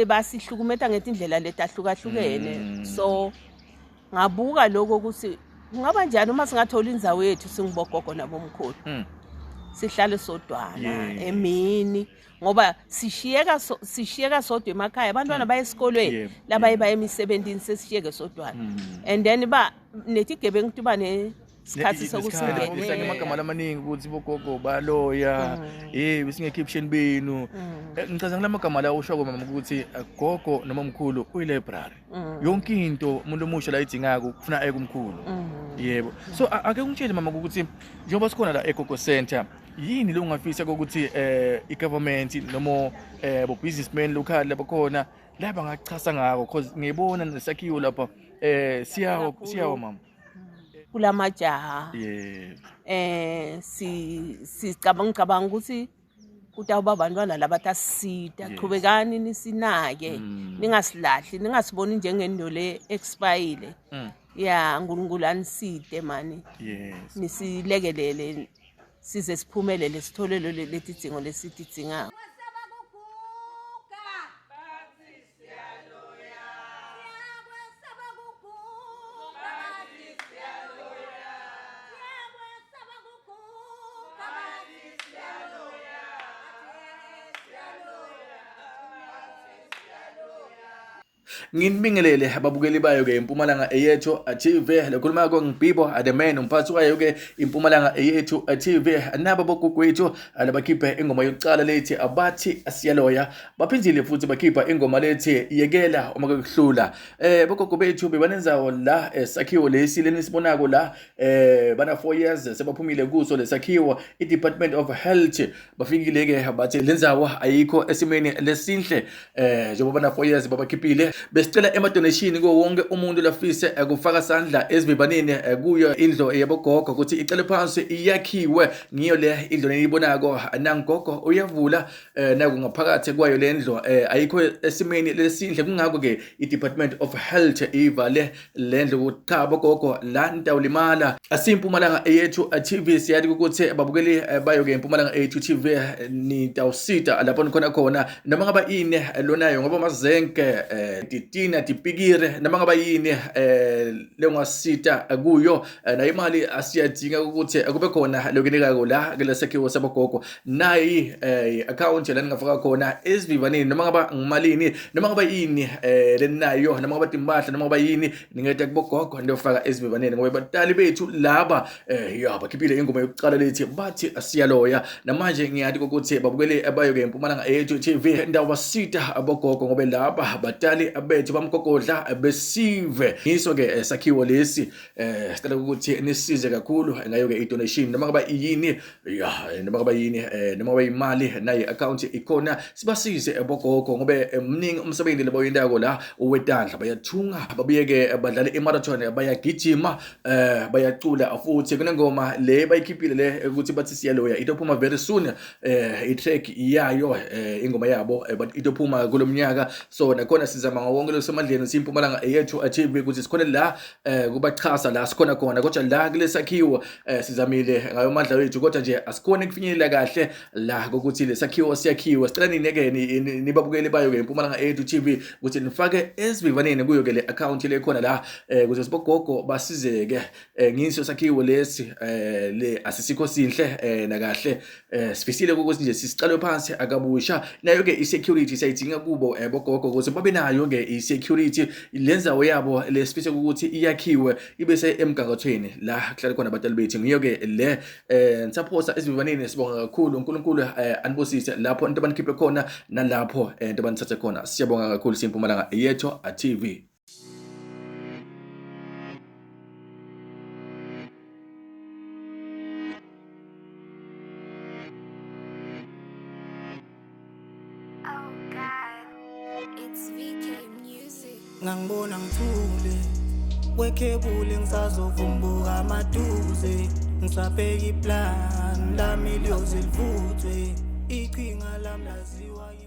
Basihlukumeta ngetindlela letahlukahlukene. So ngabuka lokho ukuthi kungaba njani uma singathola indzawo yethu singubogogo nabomkhulu, sihlale sodwana emini, ngoba sishiyeka sodwa emakhaya, abantwana baye esikolweni, labaye baye emisebentini, sesishiyeke sodwana. And then ba netigebengu tuba nesikhathi sokusingenela. Amagama lamaningi ukuthi bogogo baloya, besingekho ebusheni benu. Ngichaza ngila magama la usho mama ukuthi gogo noma mkhulu uyi-library, yonke into umuntu omusha la idingako kufuna aye kumkhulu. Yebo, so ake ungitshele mama ukuthi njengoba sikhona la eGogo Center, yini lo ungafisa ukuthi i-government noma bo businessmen local labakhona la bangachasa ngako, cause ngiyibona nesakhiwo lapha siyawa siyawa mama. Kulamajaha, si sicabanga ngicabanga ukuthi kutawuba abantwana labatasisita. Chubekani nisinake, ningasilahli, ningasiboni njengento le expire. Ya, uNkulunkulu aniside mani, nisilekelele size siphumelele, sithole lo letidzingo lesitidzingako. Kwesaba kuguga. Bathi siyaloya. Siyakwesaba kuguga. Bathi siyaloya. Siyakwesaba kuguga. Bathi siyaloya. Siyaloya. Bathi siyaloya. Nginibingelele ababukeli bayo ke Impumalanga Eyethu TV. Lekhuluma ko ngiBibo the man, umphathi wayo ke Impumalanga Eyethu TV. Nabo bogugwethu labakhiphe ingoma yokucala lethi Abathi Siyaloya, baphinzile futhi bakhipha ingoma lethi Yekela Uma Kuhlula. Bogogo bethu bebanenzawo la, esakhiwo lesi lenisibonako la, bana 4 years sebaphumile kuso lesakhiwo. I-Department of Health bafikile ke bathi lendzawo ayikho esimeni lesinhle. Njengoba bana 4 years babakhiphile, besicela ema-donation kuwo wonke umuntu lafise kufaka sandla esivivaneni kuyo indlu yabogogo ukuthi icele phansi iyakhiwe. Ngiyo le indlu leniyibonako, nangogo uyavula, naku ngaphakathi kwayo lendlu, ayikho esimeni lesinhle. Kungakho ke i-Department of Health ivale lendlu ukuthi cha bogogo, la nitawulimala. Asiyimpumalanga Eyethu TV, siyathi ukuthi babukeli bayo ke Impumalanga Eyethu TV, nitawusita lapho nikhona khona, noma ngaba yini lonayo, ngoba mazenke, titina, tipikire, noma ngaba yini lengasita kuyo, nayo imali asiyadinga ukuthi kube khona lokunikako la kulesakhiwo sabogogo. Nayi account la ningafaka khona esivivaneni, noma ngaba ngimalini, noma ngaba yini leninayo, noma ngaba timpahla, noma ngaba yini ningeta kubogogo niyofaka esivivaneni, ngoba batali bethu laba ya bakhiphile ingoma yokucala lethi Bathi Siyaloya. Namanje ngiyati ukuthi babukeli bayo ke Impumalanga Eyethu TV ndawasita abogogo, ngoba laba batali bethu bamgogodla besive. Ngiso ke sakhiwo lesi, sicela ukuthi nisize kakhulu ngayo ke i-donation, noma ngaba yini ya, noma ngaba yini, noma ngaba imali, nayi account ikhona, sibasize bogogo ngoba mningi umsebenzi labayentako la wetandla. Bayathunga, babuye ke badlale i-marathon, bayagijima, bayacula futhi. Kunengoma le bayikhiphile le ukuthi bathi siyaloya, itophuma very soon, i-track yayo, ingoma yabo, but itophuma kulomnyaka. So nakhona sizama ngawonke losemandleni siyiMpumalanga Eyethu TV ukuthi sikhone la kubachasa la sikhona khona, kodwa la kulesakhiwo sizamile ngayo amandla wethu, kodwa nje asikhoni kufinyelela kahle la kokuthi lesakhiwo siyakhiwe. Sicela nine-ke nibabukeli bayo ke Impumalanga Eyethu TV ukuthi nifake esivivaneni kuyo ke le account le khona la, ukuze sibogogo basizeke. Ngiso sakhiwo lesi, le asisikho sinhle nakahle. Sifisile ukuthi nje sisicale phansi akabusha. Nayo ke i-security siyayidinga kubo bogogo ukuthi babe nayo ke i-security. Lendzawo yabo lesifise ukuthi iyakhiwe ibe emgangathweni la kuhlala khona abatali bethu, ngiyo ke le. Nisaphosa esivivaneni, sibonga kakhulu. uNkulunkulu anibusise lapho into abanikhiphe khona nalapho into abanithathe khona. Siyabonga kakhulu, siyiMpumalanga Eyethu TV. Oh God, it's VK Music. Ngangibona ngithule kwekhebule, ngisazovumbuka maduze, ngisabheka iplan lami liyoze livuthwe, iqhinga lami laziwa.